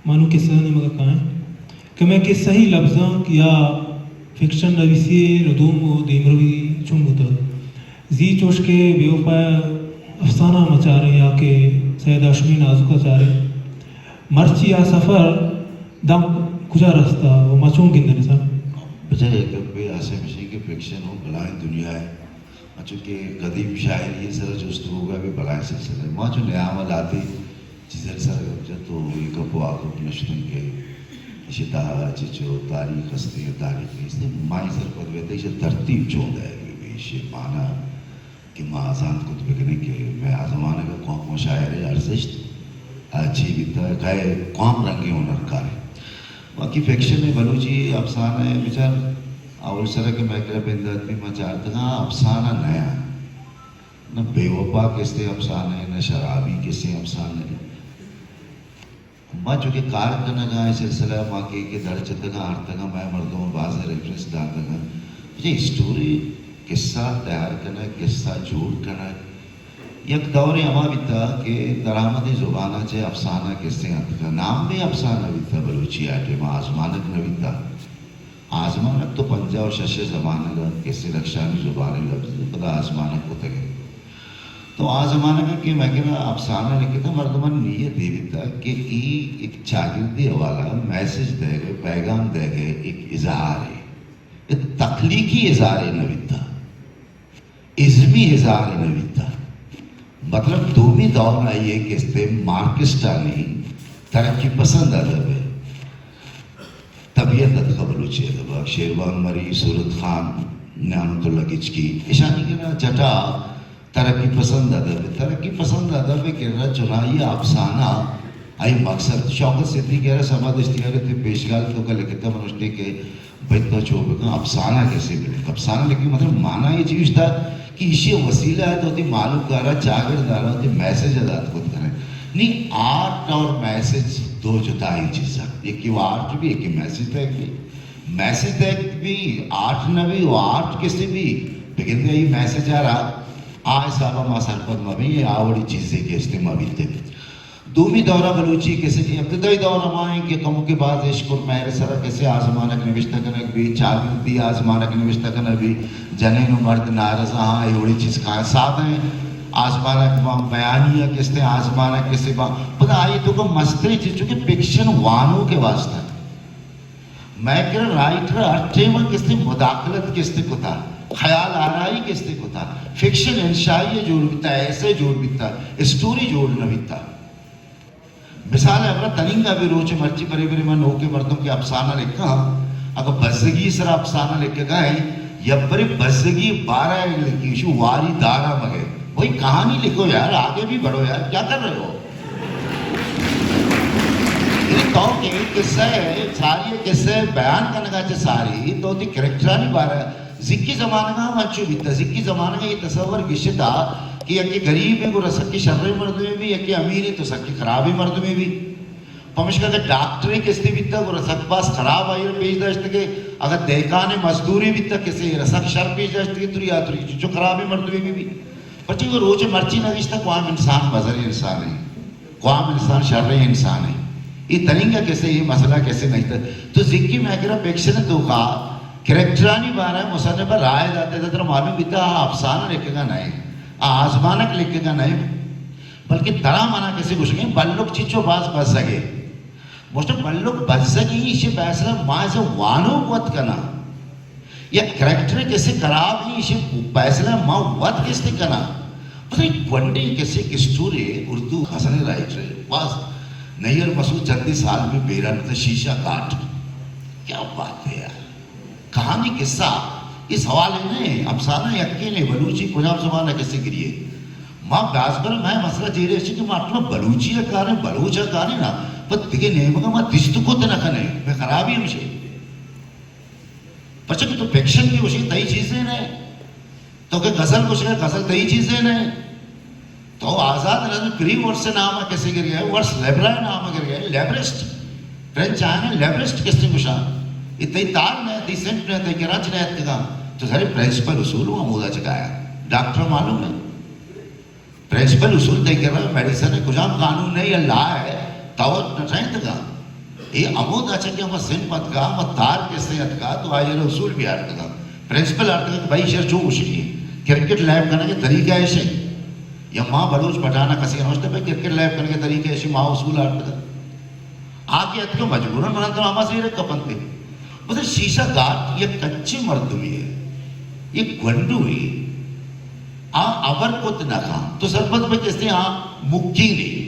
ما نوں کسہ ءِ نیمگ ءَ کائیں کہ مئے کسہی لبزانک یا فکشن نویسی ءِ ردوم ءُ دیمروی چون بوتگ۔ زی چوش کہ بے وپا ءِ افسانہ ءَ ما چاریں یا کہ سید ہاشمی نازک ءَ چاریں، مرچی آ سفر داں کجا رستہ ءُ ما چون گندیں سر؟ بچار، یک گپے ہست اِنت کہ فکشن ءُ بلاہیں دنیا ءِ، انچو کہ قدیم شاعری ءِ سر ءَ جست بوگ ءَ بھی بلاہیں سلسلہ ءِ۔ ما چو نیام ءَ لہتے چیزانی سر ءَ گپ جت ءُ اے گپ ءُ آ گپ نشتن کہ ایشی تہا چچو تاریخ ہستیں یا تاریخ نیستیں، ما اے سر پد بیتہ ایشی ترتیب چون دئیگ بہ بی، ایشی معنی کہ ما زانت کت بکنیں کہ مئے آ زمانگ ءَ کون کون شاعر ءِ ارزشت ءَ چی بیتہ، کئے کون رنگیں ہنرکار ءِ۔ باقی فکشن ءِ، بلوچی افسانہ ءِ بچار، اول سر ءَ کہ مئے کرا بندات بی ما چارتگاں افسانہ نیاں۔ نہ بے وپا کسے افسانہ ءِ، نہ شرابی کسے افسانہ ءِ۔ ما چونکہ کار کنگ ءَ ایں، سلسلہ ءَ ما کہ کہ در جتگ ءُ آرتگ ءُ مئے مردم ءَ بازیں ریفرنس داتگ ءُ، اچھا، اسٹوری، قصہ تیار کنگ، قصہ جوڑ کنگ، یک دورے ہما بیتہ کہ درآمدیں زبان ءَ چہ افسانہ کسے اتکہ، نام بی افسانہ بیتہ بلوچی ءِ، آ ٹائم ءَ آزمانک نہ بیتہ۔ آزمانک تو پنجاہ ءُ شش ءِ زمانگ ءَ کسے رخشانی زبان ءِ لبز پدا آزمانک کتگ اَنت۔ تو آ زمانگ ءَ کہ مئے کرا افسانہ لکھتہ، مردمانی نیت اے بیتہ کہ اے یک چاگردے ءِ حوالہ ءَ میسج دئیگ ءِ، پیغام دئیگ ءِ یک اظہارے۔ اے تخلیقی اظہارے نہ بیتہ۔ ازمی ہزار نہ بیتہ۔ مطلب، دومی دور ءَ آئی ءِ کستے مارکسٹانی ترقی پسند ادب ءِ طبیعت اتکہ بلوچی ادب ءَ۔ شیربانک مری، صورت خان، نعمت اللہ گچکی، اشانی کرا جٹا ترقی پسند ادب ءِ۔ ترقی پسند ادب ءِ کرا چنائی ءَ افسانہ آئی مقصد۔ شوکت صدیقی ءَ را سما دشتی ءَ را تئی پیشگال ءِ توکا لکھتہ، من اشتے کہ بھئی تو چو بکن، افسانہ کسے بلکھ۔ افسانہ لکھگ ءِ مطلب معنی اے چی اشتہ کہ ایشی وسیلہ ءَ تو وتی مہلوک ءَ را، چاگرد ءَ را وتی میسج ءَ دات کت کن ئے۔ نی آرٹ اور میسج دو جتائیں چیز اَنت۔ یکے وَ آرٹ بی، یکے میسج دئیگ بی۔ میسج دئیگ بی، آرٹ نہ بی، وَ آرٹ کسے بی، بگندے اے میسج ءَ را، آ حساب ءَ ما سرپد مہ بیں، آ وڑیں چیزے کہ استعمال بیت۔ دومی دور ءَ بلوچی کسے، ابتدائی دور ہما اِنت کہ کمکے باز اشکر مہر ءِ سر ءَ کسے آزمانک نوشتہ کنگ بی، چاگردی آزمانک نوشتہ کنگ بی، جنین ءُ مرد نارضا آں، اے وڑیں چیز کاینت۔ سادہ ایں آزمانک باں، بیانیہ کسے، آزمانک کسے باں۔ پدا آئی ءِ توکا مستریں چیز چونکہ فکشن وانوک ءِ واسطہ۔ مئے کرا رائٹر ءَ ہر ٹائم ءَ کسے مداخلت کسے کتہ، خیال آرائی کسے کتہ، فکشن انشائی ءَ جوڑ بیتہ، ایسے جوڑ بیتہ، اسٹوری جوڑ نہ بیتہ۔ مثال ءِ ہمراہ تنینگا بی، روچ ءِ مرچی برے برے ما نوکیں مردم کہ افسانہ لکھاں، اگاں بزگی ءِ سرا افسانہ لکھگا ایں، یا برے بزگی ءِ بارہ ءَ لکھی، شو واری دارا مگے، بھئی کہانی لکھو یار، آگے بھی بڑھو یار، کیا کر رہے ہو؟ یعنی تو کہ قصہ ءَ، ساری قصہ ءَ بیان کنگا چہ ساری، تو وتی کریکٹرانی بارہ، زکی زمانگا ہم انچو بیتہ، زکی زمانگا اے تصور گشتہ کہ یکے غریبیں گڑا سکیں شریں مردمے بی، یکے امیریں تو سکیں خرابیں مردمے بی۔ پمشکا کہ ڈاکٹرے کسے بیتہ گڑا سک باز خراب آئی ءَ را پیش داشتگ ئے، اگاں دہکانے مزدورے بیتہ کسے ءَ را سک شر پیش داشتگ ئے، تری آ تری چو خرابیں مردمے بی بی۔ پرچہ کہ روچ ءِ مرچی نوشتہ کہ عام انسان مزنیں انسانے، عام انسان شریں انسانے۔ اے تنینگا کسے، اے مسئلہ کسے نوشتہ۔ تو زکی مئے کرا فکشن ءِ توکا کریکٹرانی بارہ ءَ مصنف ءَ رائے داتہ، ترا معلوم بیتہ آ افسانہ لکھگا نہ ایں، آ آزمانک لکھگا نہ ایں، بلکہ ترا منا کسے گوشگ ایں بلک چچو باز بزگ ئے۔ گوشت بلک بزگ ایں، ایشی فیصلہ ما ایز اے وانوک وت کناں۔ یک کریکٹر کسے خراب ایں، ایشی فیصلہ ما وت کسے کناں۔ بس ایک گونڈیں کسے، ایک اسٹوری، اردو حسن رائٹر، باز نیر مسعود چندے سال میں بیران تھا، شیشہ کاٹ۔ کیا بات ہے یار۔ کہانی، قصہ، اے سوالے نہ ایں، افسانہ یکے نہ ایں، بلوچی کجام زمانگ ءَ کسے گریے۔ ما باز بر مئے مسئلہ چیرے اش کہ ما اٹلا بلوچی ءَ کاریں، بلوچ ءَ کاریں نا، پہ دگہ نیمگ ءَ ما دست کت نہ کنیں، مئے خرابی ہمش ایں۔ پرچا کہ تو فکشن کہ گوشے تئی چیزے نہ ایں۔ تو کہ غزل گوشگا، غزل تئی چیزے نہ ایں۔ تو آزاد نظم فری ورس نام ءَ کسے گرگا ئے، ورس لیبرا نام ءَ گرگا ئے، لیبرسٹ۔ فرینچ آیاں لیبرسٹ کسے گوشاں۔ اے تئی تار نہ ایں، تئی سنٹ نہ ایں، تئی کرنچ نہ اتکگاں۔ تو سارے پرنسپل اصول ہمودا چکایا۔ ڈاکٹر معلوم ایں۔ پرنسپل اصول تئی کرا میڈیسن ءِ کجام قانون ءِ یا لا ءِ تو نہ ٹھینتگا۔ اے ہمودا چہ کہ ہما صنف اتکا، ہما تار کسے اتکا، تو آئی ءَ را اصول بھی آرتگا۔ پرنسپل آرتگا کہ بھائی، ایشی ءَ چو گوشگی، کرکٹ لیب کنگ ءِ طریقہ ایش اِنت۔ یا ما بلوچ پٹھان ءَ کسے نوشتہ بھائی کرکٹ لیب کنگ ءِ طریقہ ایش اِنت، ما اصول آرتگا۔ آ کہ اتکا مجبوراً من تو ہما زیر کپنتے۔ بس شیشہ گارڈ یک کچے مردمے، یک گونڈوے، آ ہبر کت نہ کن۔ تو سرپد بہ کسے آ مکی نہیں۔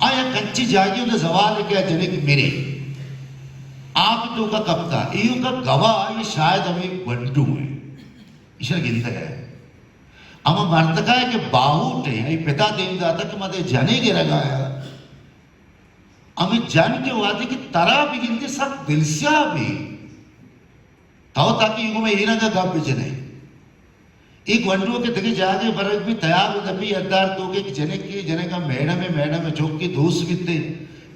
آ یک انچیں جاگہے اوں زوال کہ آ جنک مرے۔ آپ توکا کپتا، ایوکا گواہ اے شاید ہمے گونڈو ایں۔ ایشرا گندگ ءَ۔ ہما مردکا کہ باہوٹ ایں، اے پتا دیم داتا کہ مدے جنے گرگا آیا۔ ہمے جن کہ وہدے کہ ترا بگندے سک دلسیاہ بی۔ تو تاکہ ایوکا مئے اے رنگا گپ بجنے۔ اے گونڈو کہ دگہ جاگہے برگ بی تیاب دپی ادار تو کہ جنکے، جنکا میڈم ایں، میڈم ءِ چکے دوست بیتے،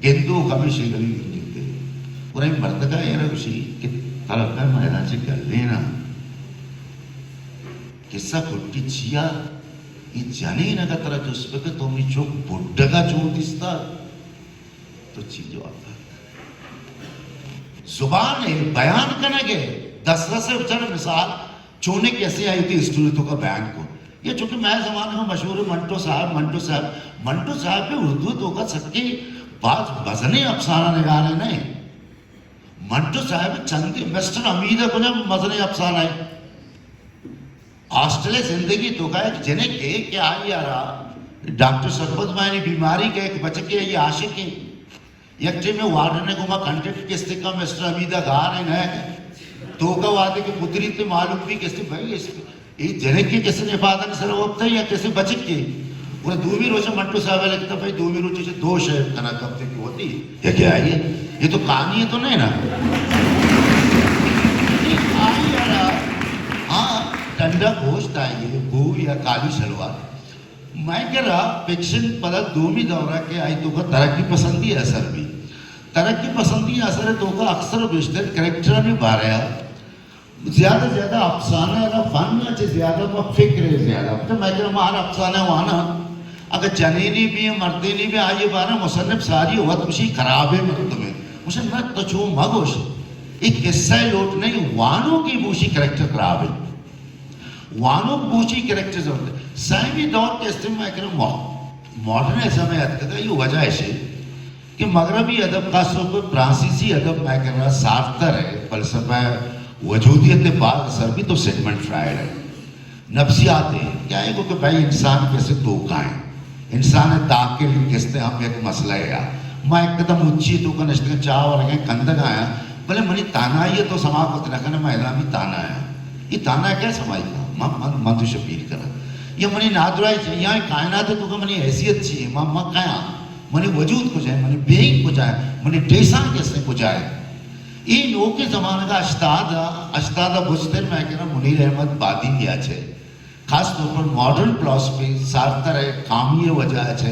گندوک ہمیشی گلی گندیتے۔ اور اے مردکا ایرا گوشی کہ ترا پہ میدان چہ گلے نا۔ قصہ کٹی چیا؟ اے جنین اگا ترا جست بکہ تو منی چک بڈگا چون دیستا؟ تو چی جواب دات؟ زبان ءِ بیان کنگ ءِ دسترس ءِ بچار مثال چونیں کسے آئی وتی اسٹوری توکا بیان کو۔ یا چونکہ مئے زمانگ ءَ مشہور منٹو صاحب، منٹو صاحب، منٹو صاحب بھی اردو توکا سکیں باز مزنیں افسانہ نگارے نہ۔ منٹو صاحب چندے مسٹر حمید ءِ کجا مزنیں افسانہ ایں۔ ہاسٹل ءِ زندگی توکا یک جنکے کہ آئی ءَ را ڈاکٹر سرپد ماہینی بیماری کہ یک بچکے آئی عاشق ایں۔ یک ٹیمے وارڈن ءِ گوما کنٹیکٹ کستے کن مسٹر حمید ءَ گار ایں نہ۔ توکا وہدے کہ پتری تے معلوم بی کستے بھائی اس، اے جنکے کسے نپادانی سرا وپتا یا کسے بچکے۔ گڑا دومی روچ منٹو صاحب ءَ لکھتا بھائی دومی روچ چہ دو شے کنا کپتے کہ وتی یکے آئی ایں۔ یہ تو کہانی ہے تو نہیں نا؟ آئی ءَ را، ہاں، ٹنڈا گوشت آئی ءِ، بو یا کالی شلوار۔ مئے کرا فکشن پدا دومی دورا کہ آئی توکا ترقی پسندی اثر بی۔ ترقی پسندی اثر توکا اکثر و بیشتر کریکٹرانی بارہ ءَ زیادہ زیادہ افسانہ ءَ را فن ءَ چہ زیادہ پہ فکر ءَ زیادہ۔ تو مئے کرا ما ہر افسانہ وانا، اگر جنینی بھی، مردینی بھی، آئی بارہ مصنف ساری وت گوشی خرابیں مردمے۔ گوشن نہ تو چو مگوش۔ اے قصہ لوٹ نہیں، وانوکے بوشی کریکٹر خرابیں۔ وانوک بوشی کریکٹر ضرورت ایں۔ سیمی دور کہ استیں مئے کرا ما-، ماڈرنزم ءِ اتکگا، یہ وجہ ایش ایں کہ مغربی ادب، خاص طور پر فرانسیسی ادب مئے کرا سارتر ءِ فلسفہ وجودیت ءِ باز اثر بی تو سگمنڈ فرائیڈ ءِ نفسیات ءِ، کیا اے گو کہ بھائی انسان کسے توکا ایں۔ انسان ءِ داخل کستے ہم یک مسئلہ ایں۔ ما یک قدم مچی توکا نشتگیں چاہ ورگیں کندگ آیاں، بلے منی تانائی ءَ تو سما کت نہ کنے، ما ادا بھی تانا آیاں۔ یہ تانا کیا سمائی کن؟ من، من، من تو شپیر کناں۔ یا منی نادراہی چہ، یا کائنات توکا منی حیثیت چی ایں؟ ما، ما کیا؟ منی وجود کجا ایں؟ منی بینگ کجا ایں؟ منی ٹیساں کسے کجا ایں؟ اے نوکیں زمانگ ءَ ہشتاد ءَ، ہشتاد ءَ بزتر مئے کرا منیر احمد بادینی ءَ چہ خاص طور پر ماڈرن فلاسفی سارتر ءِ خامی ءِ وجہ ءَ چہ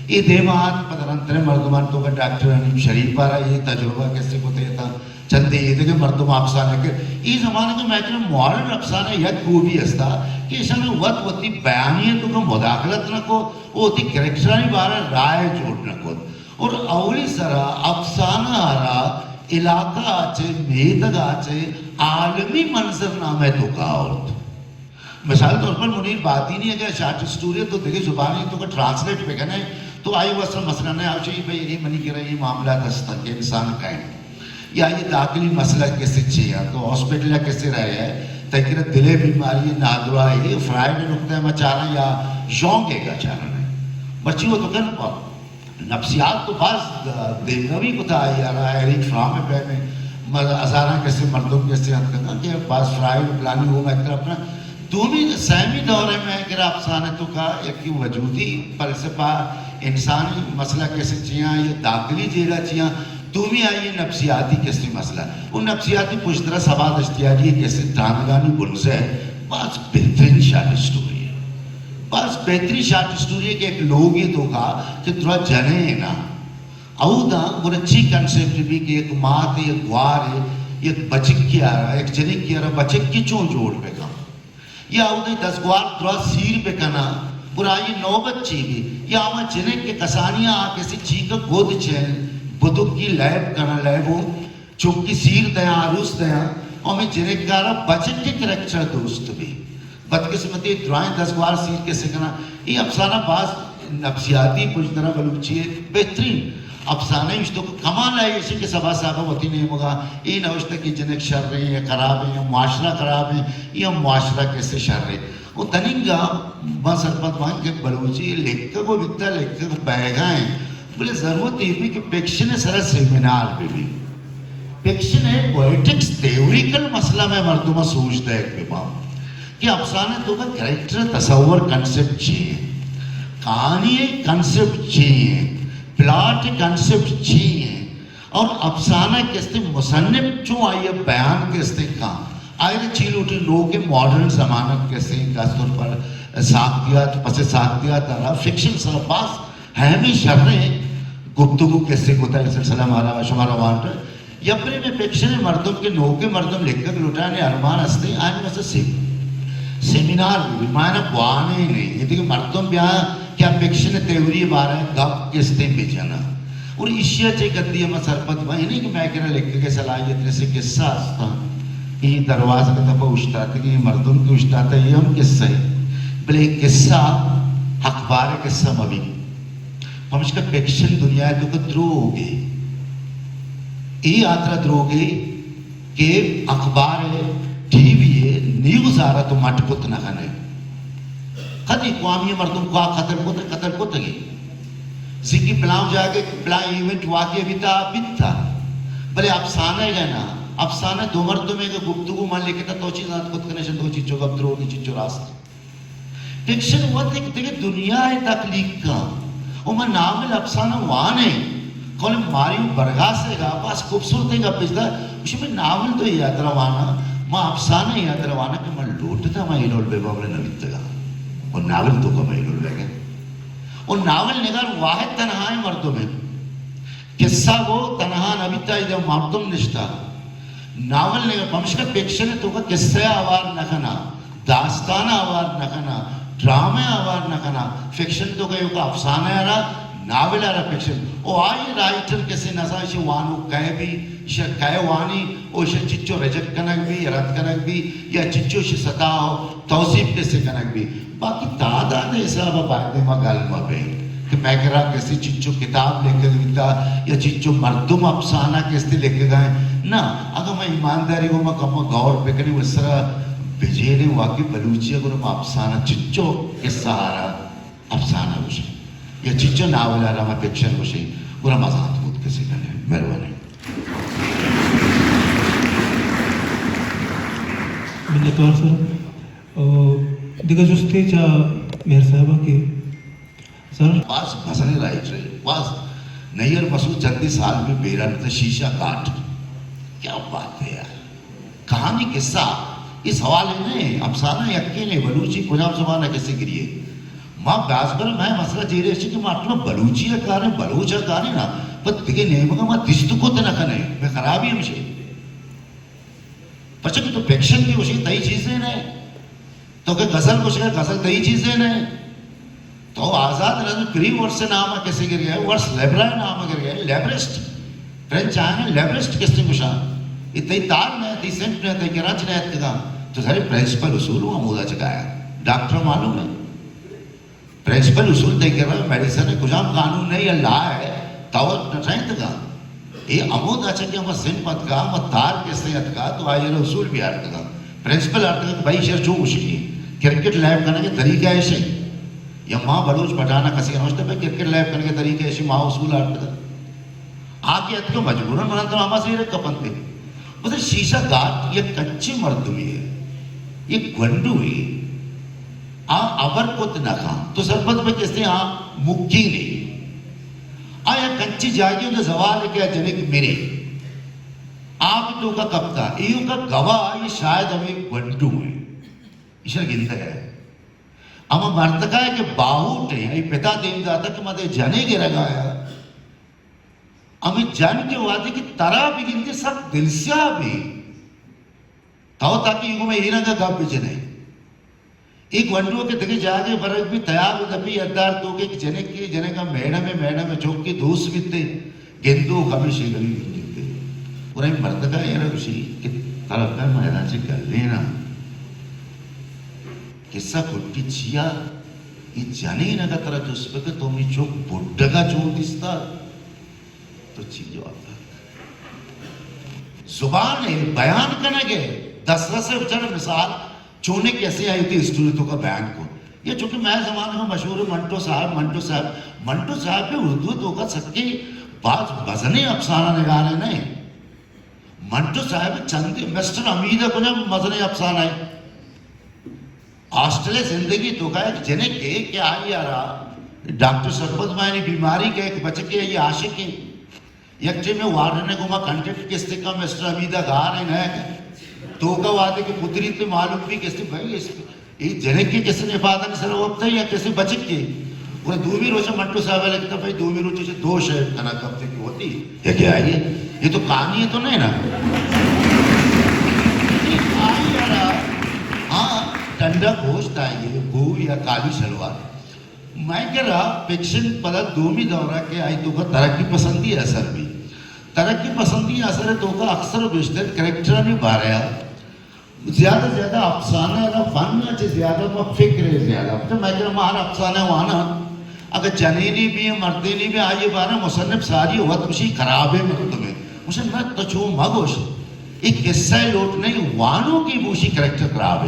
اے دیما آت، پدا رندتریں مردمان توکا ڈاکٹر حنیف شریف ءَ را اے تجربہ کسے کتے تا، چندے ایدگہ مردم افسانہ کہ اے زمانگ ءَ مئے کرا ماڈرن افسانہ یک خوبی استا کہ ایشاں وت وتی بیانیہ توکا مداخلت نہ کو، وتی کریکٹرانی بارہ ءَ رائے جوڑ نہ کو۔ اور اولی سرا افسانہ ءَ را علاقہ ءَ چہ، میتگ ءَ چہ عالمی منظرنامہ ءِ توکا آورت۔ مثال طور پر منیر بادینی اگر شارٹ اسٹوری تو دگہ زبانی توکا ٹرانسلیٹ بکنے تو آئی واسطہ مسئلہ نہ، آ چاہیے بھئی اے منی کرا اے معاملات ہستن کہ انسان کئے یا یہ داخلی مسئلہ کسے چی ایں تو ہاسپٹل کسے رہے، تئی کرا دل ءِ بیماری، نادراہی، فرائیڈ ءِ نقطہ ما چاراں یا یونگ ءِ گا چاراں۔ مرچی وہ تو کن نفسیات تو باز دیمروی کتا آئی ءَ را، ایرک فرام ءِ پیمیں مر-، ہزاراں کسے مردم کسے اتکگاں کہ باز فرائیڈ پلانی وہ مئے کرا اپنا دومی سیمی دور ءَ مئے کرا افسانہ توکا یکی وجودی فلسفہ، انسانی مسئلہ کسے چی ایں، یہ داخلی جیڑہ چی ایں، دومی آئی نفسیاتی کسے مسئلہ۔ وہ نفسیاتی پشترا سواد اشتیاگی کسے ترانگانی بنزہ باز بہترین شارٹ اسٹوری ایں۔ باز بہترین شارٹ اسٹوری ایں کہ یک لوگے توکا کہ ترا جنے نا۔ اودا گڑا چی کنسپٹ بی کہ یک مات، یک گوار، یک بچکی ءَ را، یک جنکی ءَ را بچکی چون جوڑ بکن؟ یا اودا دزگوار درا سیر بکنا، گڑا آئی نوبت چی بی؟ یا ہما جنک کہ کسانی آ کسی چیک گود چین، بدکی لیب کناں، لیب و چکی سیر دیاں، آروس دیاں، و ہمیں جنکارا بچک کے کریکٹر دوست بی۔ بدقسمتی درائیں دزگوار سیر کسے کناں۔ یہ افسانہ باز نفسیاتی پشدرا بلوچی ہے، بہترین افسانہ۔ اشتو کو کمال ہے، ایشی کہ سبا صاحب وتی نیمگا یہ نوشتہ کہ جنک شر ہیں یا خراب ہیں یا معاشرہ خراب ہے یا معاشرہ کسے شر ہے۔ و تنینگا ما سرپد باں کہ بلوچی لکھگ و بیتا، لکھگ بیگا ہیں، بلے ضرورت یہ بھی کہ فکشن سرا سیمینار بھی بھی۔ فکشن ہے پوئٹکس، تھیوریکل مسئلہ میں مردم سوچ دے کہ با کہ افسانے تو کا کریکٹر تصور کانسیپٹ چی ہے، کہانی کانسیپٹ چی ہے، پلاٹ کانسیپٹ چی ہے، اور افسانہ کستے مصنف چوں آئی بیان کستے کاں، آئی چی لوٹی لوگ کے ماڈرن زمانہ کستے خاص طور پر ساختیات، پس ساختیات آرا فکشن سرا باز اہمی شریں گفتگو کستے کتا ہے۔ سلسلہ مارا شمارا وانٹ یا پرے میں فکشن مردم کے نوکے مردم لکھگ لوٹانے ارمان ہستے آج مثلا سے سیمینار بھی مانا بوانے نہیں، یہ دیکھ مردم بیا کیا فکشن تھیوری بارے گپ کستے بجنا۔ اور ایشیا چے گدی ہم سرپد بھائی نہیں کہ میں کہنا لکھ کے صلاحیت نے سے قصہ ہستا۔ یہ دروازہ کا تپا اشتاتے کہ یہ مردم کی اشتاتا، یہ ہم قصہ ہے۔ بلے قصہ اخبار قصہ مبی۔ پمشکا فکشن دنیا تو کہ دروگے۔ اے آترا دروگے کہ اخبار ہے، ٹی وی ہے، نیوز آرا تو مٹ کت نہ کنے۔ کدی قوامی مردم کو قتل کت، قتل کتگی۔ زکی پلان جاگے پلان ایونٹ واقعہ بیتا، بیتا۔ بلے افسانہ ہے نا، افسانہ دو مردمے کہ گفتگو من لکھتا تو چیز آت کت کنے شن دو چیچو گپ دروگی چیچو راست۔ فکشن وت ایک دگہ دنیا ء تخلیق کن۔ و من ناول افسانہ وانیں، کل ماریو برگاس ء گا باز خوبصورت ء گپ اجدا، گوشی من ناول تو یاترا وانا، ما افسانہ یاترا وانا کہ من لوٹتا ما ایلول بے بابل نہ بیتگا۔ و ناول تو کم ایلول بے گئے۔ و ناول نگار واحد تنہائیں مردم ہے۔ قصہ گو تنہا نہ بیتا، ادا مردم نشتا۔ ناول نگار پمشکا فکشن تو کا قصہ آوار نہ کنا۔ داستان آوار نہ کنا، ڈرامہ آوار نہ کنا، فکشن تو کہے اوکا افسانہ آرا، ناول آرا فکشن۔ او آئی رائٹر کسے نزا، اشی وانو کئے بی، اشی کئے وانی، او اشی چچو ریجیکٹ کنگ بی یا رد کنگ بی یا چچو اشی ستا ہو توصیف کسے کنگ بی۔ باقی تعداد حساب باید ما گل مبیں کہ مئے کرا کسے چچو کتاب لکھگ بیتا یا چچو مردم افسانہ کسے لکھگا ہیں۔ نہ، اگر ما ایمانداری کو ما کم غور بکنی و سرا بجیڑیں واقعی بلوچی ء گڑا ما افسانہ چچو قصہ آرا افسانہ گوشیں یا چچو ناول آرا ما فکشن گوشیں، گڑا ما زانت بود کسے کنے۔ مہربانی۔ منتوار سر۔ او دگہ جستے چا مہر صاحبہ کہ سر۔ باز مزنیں رائٹر، باز نیر مسعود چندی سال بھی بیرن تے شیشہ گاٹ۔ کیا بات ہے یار۔ کہانی قصہ، یہ سوال ہی نہیں، افسانہ یقین ہے، بلوچی کجام زبان ہے کسے گریے۔ ما باز بر میں مسئلہ جیرے اسی کہ ما اپنا بلوچی ہے کارے، بلوچ ہے کارے نا، پر دگے نیمگا ما دست کو تے نہ کنے، میں خرابی ہم شے۔ پرچہ کہ تو فکشن کی گوشی تئی چیزیں نہ، تو کہ غزل گوشگا غزل تئی چیزیں نہ۔ تو آزاد نظم پری ورس نام کسے گر گئے، ورس لیبرا نام گر گئے، لیبرسٹ۔ فرنچ آئیں لیبرسٹ کسے گوشا۔ یہ تئی تال نہ، تئی سمت نہ، تئی گرنچ نہ اتکگا۔ تو سارے پرنسپل اصول ہوں ہمودا چکایا۔ ڈاکٹر معلوم ہے۔ پرنسپل اصول تئی کرا میڈیسن ء کجام قانون ء یا لا ء تو نٹائینتگا۔ اے ہمودا چہ کہ ہما سمپ اتکا، ہما تار کسے اتکا، تو آئی ء اصول بھی آرتگا۔ پرنسپل آرتگا کہ بھائی شر چو گوشگی کرکٹ لیب کنگ ء طریقہ ایش ہے۔ یا ماں بلوچ پٹھانا کسی نوشتہ بھائی کرکٹ لیب کنگ ء طریقہ ایش ہے، ماں اصول آرتگا۔ آ کہ اتکو مجبوراً منا تو ہما سیرے کپنتے۔ بس شیشہ گاٹ یک کچے مردمی ہے، یک گونڈو ہے۔ آ ابر کت نہ کن۔ تو سرپد بہ کسے آ مکی نے۔ آ یک انچی جاگے اندر زوال ہے کہ آ جنک مرے۔ آ بھی تو کا کپتا۔ ایو کا گواہ یہ شاید ہمیں گونڈو ہے۔ ایشر گندگ ہے۔ اما مرتکا ہے کہ باہوٹ ہے۔ ای پتا دیم داتا کہ مدے جنے گرگا ہے۔ ہمے جن کہ وہدے کہ ترا بگندی سک دلسیاہ بی، تو تاکہ ایگو میں اے رنگا گپ بجنے۔ اے گونڈو کہ دگہ جاگے برگ بی تیاب دپی ادار تو کہ جنک کی جنکا میڈم ہے، میڈم ہے چوکی دوست بیتے۔ گندوک ہمیشی گلی گندیتے۔ اور این مردکا ایرا گوشی کہ ترا پہ میدان چے گلے نا۔ قصہ کٹی چیا؟ ای جنین اگا ترا جست بکے تو می چوک بڈگا چون دیستا؟ تو چی جواب دات؟ زبان ہے، بیان کنگ ہے، دسترس ہے، بچار مثال چونے کیسے آئی تھی اسٹوری تو کا بیان کو۔ یہ چونکہ میں زمانے میں مشہور ہے منٹو صاحب، منٹو صاحب، منٹو صاحب بھی اردو تو کا سکی بات وزنی افسانہ نگارے نہیں۔ منٹو صاحب چندی مسٹر حمید ء کجا مزنیں افسانہ ہے۔ ہاسٹل ء زندگی توکا یک جنکے کہ آئی ء را ڈاکٹر سرپد ماہنی بیماری کہ یک بچکے آئی عاشق ہیں۔ یک ٹیم ء وارڈن ء گوما کنٹیکٹ کستے کا مسٹر حمید ء گار ہیں نہ توکا وعدے کہ پتری تے معلوم بھی کستے بھائی اس اے جنکے کسے نپادانی سرا وپتہ یا کسے بچکے؟ گڑا دومی روچ منٹو صاحب ء لکھتا بھائی دومی روچ چہ دو شے کنا کپتے کہ ہوتی۔ یکے آئی ہے، یہ تو کہانی ہے تو نہیں نا؟ آئی ہے نا؟ ہاں، ٹنڈا گوشت آئی ہے، گو یا کالی شلوار۔ میں کرا فکشن پدا دومی دورہ کہ آئی تو کا ترقی پسندی اثر بھی۔ ترقی پسندی اثر تو کا اکثر و بیشتر کریکٹرانی بارے زیادہ زیادہ افسانہ ء را فن ء چہ زیادہ ما فکر ء زیادہ۔ تو میں کہ ما ہر افسانہ وانا، اگر جنینی بھی ہیں، مردینی بھی، آئی بارہ مصنف ساری وقت گوشی خرابیں مردم ہے۔ گوشن نہ تو چو مگوش، ایک قصہ لوٹ نہیں، وانو کی بوشی کریکٹر خراب ہے۔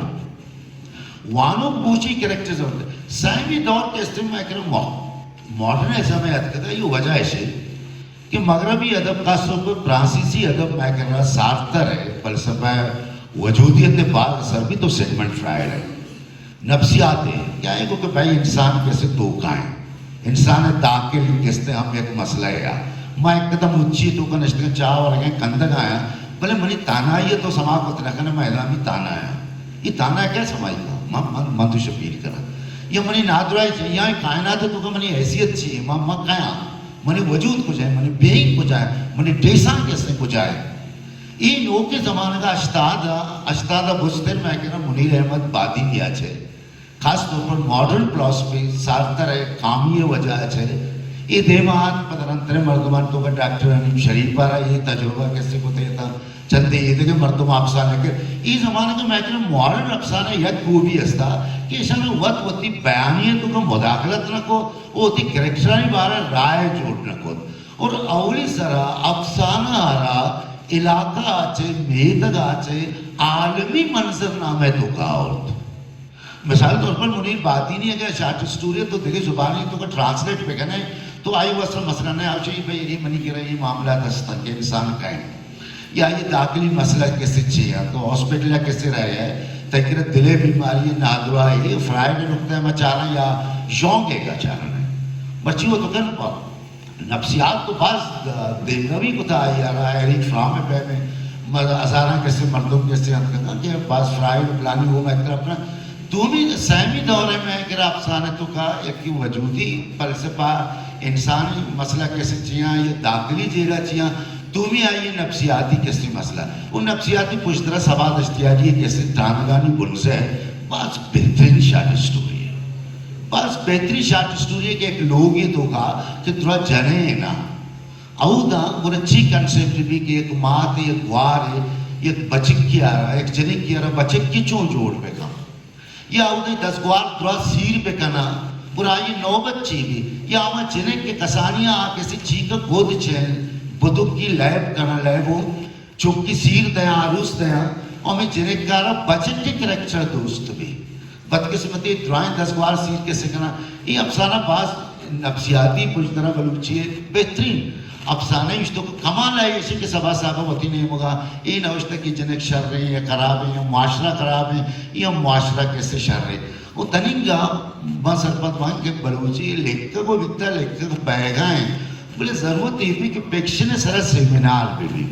وانو بوشی کریکٹر ضرورت ہے۔ سائمی دور کے استعمال کرے مو-، ماڈرنزم ہے، اتکتا یہ وجہ ہے۔ کہ مغربی ادب، خاص طور پر فرانسیسی ادب، میں کہنا سارتر ہے، فلسفہ وجودیت نے بعض اثر بھی تو سیگمنڈ فرائڈ ہے۔ نفسیات ہے، کیا ہے کہ بھائی انسان کیسے دھوکا ہے، انسان داخل کیسے ہم ایک مسئلہ ہے۔ میں ایک قدم اچھی تو کا نشتے چاہ اور گئے کندگ آیا، بلے منی تانائی ہے تو سما کو تنکھنے میں اعلامی تانا آیا۔ یہ تانا کیا سمائی کا؟ من، من، من تو شبیر کرا۔ یہ منی نادرائی چاہیے، یا کائنات تو کا منی حیثیت چاہیے، من، من کیا؟ منی وجود کجا ہے، منی بینگ کجا ہے، منی ڈیسان کسے کجا ہے؟ اے نوکیں زمانگ ء ہشتاد ء، ہشتاد ء بستر میں کہنا منیر احمد بادینی ء چہ، خاص طور پر ماڈرن فلاسفی سارتر ء کامی ء وجہ ء چہ، اے دیما آت پہ درنتریں مردمان تو کا ڈاکٹر حنیف شریف ء را اے تجربہ کسے کو تیتا چندے اے دگہ مردم افسانہ کہ اے زمانگ ء میں کہنا ماڈرن افسانہ یک خوبی استا کہ ایشان وت وتی بیانی ء تو کا مداخلت نہ کو، وتی کریکٹرانی بارہ رائے جوڑ نہ کت اور اولی سرا افسانہ ء را علاقہ ء چہ، میتگ ء چہ عالمی منظرنامہ ء توکا آورت۔ مثال طور پر منیر بادینی اگر شارٹ اسٹوری تو دگہ زبانی تو کا ٹرانسلیٹ بکنے تو آئی واسطہ مسئلہ نہ آوشی بھئی اے منی کرا یہ معاملات ہستن کہ انسان کہیں یا یہ داخلی مسئلہ کسے چی ہے، تو ہاسپٹل کسے رہے ہے، تکرہ دلے بیماری ہے، نادرا ہے، یہ فرائیڈ نقطہ میں چارا یا یونگ ہے کا چارا ہے۔ مرچی وہ تو کر پا۔ نفسیات تو باز دیمروی کتا آئی آرا، ایریک فرام پہ میں مر-، ہزاراں کسے مردم کسے ہم کتا کہ باز فرائیڈ پلانی وہ میں کرا اپنا دومی سیمی دور میں کرا افسانہ تو کا یک وجودی فلسفہ انسانی مسئلہ کسے چیاں یا داخلی جیڑا چیاں دومی آئی نفسیاتی کسے مسئلہ۔ وہ نفسیاتی پشترا سواد اشتیاری کسے ترانگانی بنزہ ہے۔ باز بہترین شارٹ اسٹوری ہے۔ باز بہترین شارٹ اسٹوری ہے کہ ایک لوگ یہ تو کا کہ درا جنے نا۔ اودا گڑا چی کنسپٹ بھی کہ یک مات، یک گوار، یک بچکی آرا، یک جنکی آرا بچکی چون جوڑ بکن؟ یا اودے دزگوار درا سیر بکنا، گڑا آئی نوبت چی بھی؟ یا ہما جنک کے کسانیاں آ کسی چیک گود چین، بدکی لیب کنا، لیبو، چکی سیر دیاں، آروس دیاں، اور ہمیں جنک کارا بچکی کریکٹر دوست بھی۔ بدقسمتی درائیں دزگوار سیر کسے کناں۔ اے افسانہ باز نفسیاتی پشدرا بلوچی ء بہترین افسانہ اش تو کمال ہے، ایشی کہ سبا صاحب وتی نیمگا اے نوشتہ کہ جنک شر ہیں یا خراب ہیں یا معاشرہ خراب ہیں یا معاشرہ کسے شر ہے۔ وہ تننگا ما سرپد مان کہ بلوچی لکھگ و بیتا لکھگ بیگا ہیں۔ بلے ضرورت اے بھی کہ فکشن ء سرا سیمینار بہ بی۔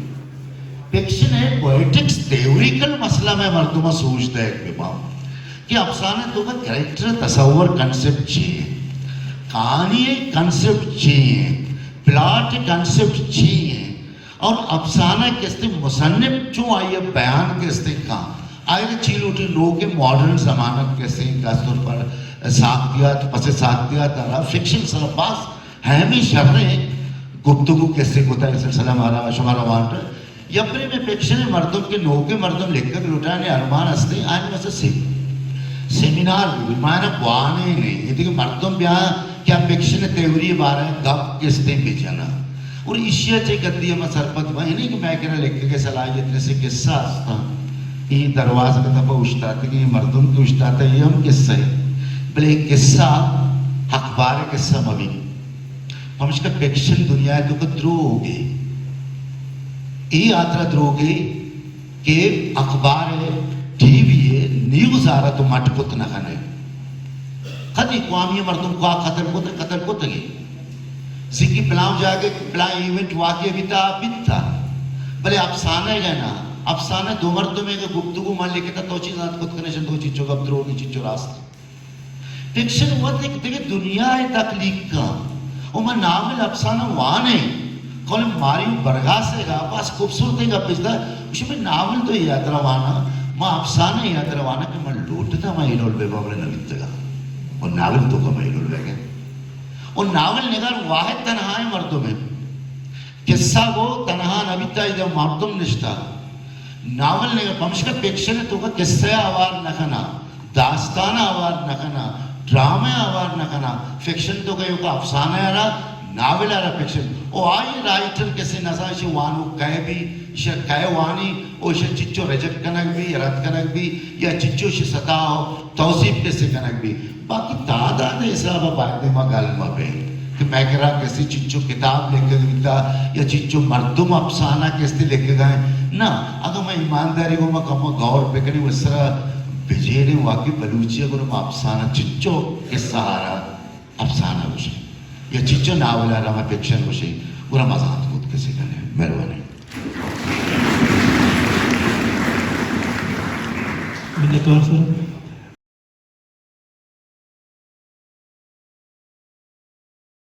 فکشن ء پوئٹکس تھیوریکل مسئلہ میں مردم ء سوچ دئیگ بہ باں کہ افسانہ تو کا کریکٹر ء تصور کنسپٹ چی ہے، کہانی ء کنسپٹ چی ہے، پلاٹ ء کنسپٹ چی ہے، اور افسانہ کستے مصنف چوں آئی ء بیان کستے کاں، آئی ء چی لوٹی لوگ ء ماڈرن زمانگ کستے خاص طور پر ساختیات، پس ساختیات آرا فکشن سرا باز ہمے شریں گفتگو کسے کتا، اے سلسلہ مارا شمارا وانٹ۔ یا پرے میں فکشن مردم کہ نوکیں مردم لکھگ لوٹانے ارمان ہستے، آنی واسطہ سے سیمینار بھی، مانا بوانے نہیں، یہ دیکھ مردم بیا کیا فکشن تھیوری بارے گپ کستے بجنا۔ اور ایشیا چے گدی ہم سرپد بھائی نہیں کہ میں کرا لکھگ کے صلاحیت نے سے قصہ ہستا۔ یہ دروازہ کا دفعہ اشتاتے کہ یہ مردم تو اشتاتا، یہ ہم قصہ ہے۔ بلے قصہ اخبار قصہ مبی۔ پمشکا فکشن دنیا ء توکا دروگے۔ اے ہاترا دروگے کہ اخبار ء، ٹی وی ء نیوز آرا تو مٹ کت نہ کنے۔ کدی قوامی مردم کو قتل کت، قتل کتگی۔ سکی پلاں جاگہ پلاں ایونٹ واقعہ بیتا، بیتا۔ بلے افسانہ ء گئے نا، افسانہ دو مردم ء گفتگو من لکھتا، تو چیز ات کت کنے شن، دو چیچو گپ دروگی چیچو راست۔ فکشن وت یک دگہ دنیا ء تخلیق کن۔ و من ناول افسانہ وانیں، کل ماریو برگاس ء گا باز خوبصورت ء گپ اشتا، گوشی من ناول تو یہ اترا وانا، ما افسانہ یہ اترا وانا کہ من لوٹتا ما ایلول بے بابل نہ بیتگا۔ و ناول تو کم ایلول بے گئے۔ و ناول نگار واحد تنہا ہے مردم ہے۔ قصہ گو تنہا نہ بیتا، ادا مردم نشتا۔ ناول نگار پمشکا فکشن توکا قصہ آوار نہ کنا، داستان آوار نہ کنا، ڈرامہ آوار نہ کنا، فکشن توکا یوکا افسانہ آرا، ناول آرا فکشن۔ او آئی رائٹر کسے نزان شی وانو کئے بی، شر کئے وانی، او شر چچو ریجیکٹ کنگ بی، رد کنگ بی، یا چچو شی ستا ہو، توصیف کسے کنگ بی۔ باقی تعداد ء حساب ء باید ما گل مہ بیں کہ مئے کرا کسی چنچو کتاب لکھگ بیتا یا چنچو مردم افسانہ کستے لکھگ ء انت۔ نہ، اگاں ما ایمانداری گوں ما کمو غور بکنیں و سرا بجیڑیں، واقعی بلوچی ء گڑا ما افسانہ چنچو قصہ آرا افسانہ گوشیں یا چنچو ناول آرا ما فکشن گوشیں، گڑا ما زانت کت کسی کنے۔ مہربانی۔ منتوار سر۔